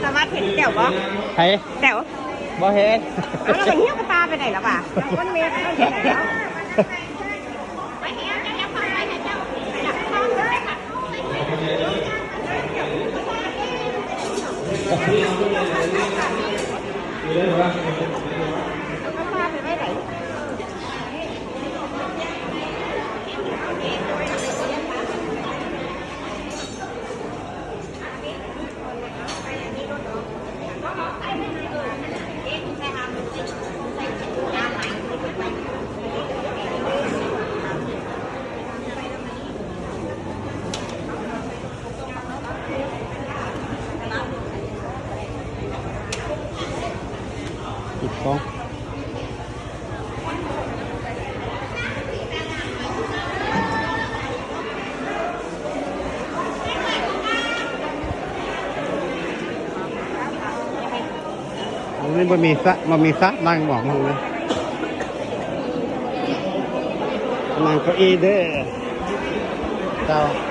ສະຫວັດເຫັນແຕ໋ວບໍ່? ໃຜ? ແຕ໋ວ ບໍ່ເຫັນ. ເອົາ ແລ້ວມັນເຫຍກະຕາໄປໃດລະຫວາ? ມັນເມໄປໃດແລ້ວ? ອັນນີ້ບໍ່ມີສະ ບໍ່ມີສະ ນັ່ງໝອງເລີຍ. ນັ່ງເກົ້າອີ່ເດີເຈົ້າ.